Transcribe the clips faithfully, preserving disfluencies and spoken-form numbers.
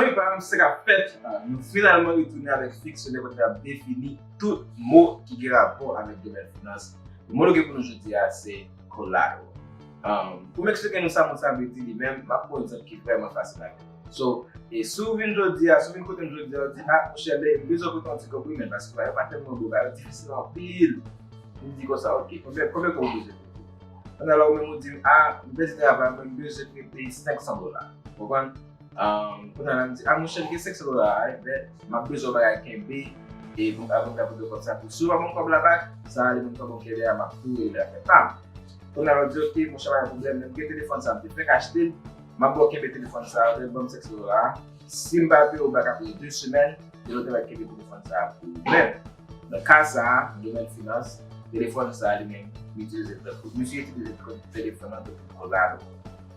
Wi, pa m se k ap fèt, nou finalman retounen avèk fiks yo, kote n ap defini tout mo ki gen rapò avèk domèn finans. Mo nou gen pou nou jodi a se collateral. Um, pou m eksplike nou sa mo sa vle di li menm, m ap pran yon egzanp ki vrèman fasil avè nou. So, e si w vin jodi a, si w vin kote m jodi a, w di, "Ah, monchè, Ley, m bezwen prete yon ti kòb wi, men paske yo pa tèlman bon, bagay yo difisil anpil." M di konsa, "Ok, konbyen, konbyen kòb ou bezwen prete?" Pandan la, ou menm ou di m, "Ah, m pèdi travay mwen, m bezwen prete senk san dola." Ou konprann? Um, kounye a la, m di, "Ah, monchè, m gen senk san dola a, men m ap bezwen yon bagay kenbe, e pou m ka, pou m ka prete kòb sa tou." Si w pa ban m kòb la back, sa a, li menm kòb ou kenbe a, m ap tou regle afè pa m. Kounye a la, w di, "Ok, monchè, pa gen pwoblèm, men m gen telefòn sa, m te fèk achte l, m ap ba w kenbe telefòn sa a, ou te ban m senk san dola a. Si m pa peye w back apre de semèn, e lòt travay kenbe telefòn sa a pou ou menm." Nan ka sa a, nan domèn finans, telefòn sa a li menm, m itilize l tankou, misye itilize l kòm telefòn nan tankou collateral.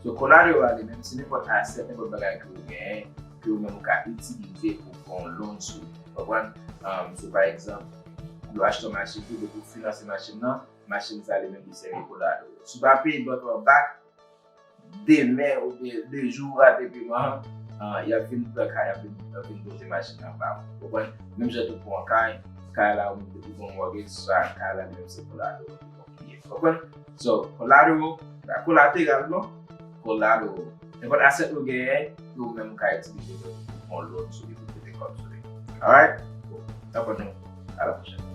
So, collateral a li menm, se nenpòt asset, nenpòt bagay ke ou genyen, ke ou menm ou ka itilize pou pran yon loan sou li. Konprann? Um, so, pa egzanp, lè w achte yon machin, pou, pou finanse machin nan, machin sa a li menm li sèvi collateral. Si w pa peye bank lan back, demen oubyen de jou ou rate peman an, y ap vin pran kay, y ap vin, y ap vin poze machin nan ba ou. Konprann? Menm jan tou pou yon kay, kay la ou menm depi pou yon mortgage, sa kay la li menm se collateral li konn ye. Konprann? So, collateral, pa kolateral non, collateral. Nenpòt asset ou genyen, ke ou menm ou ka itilize pou pran loan sou li, pou prete kòb sou li. Alright? Bon, tanpri nou, a la pwochèn.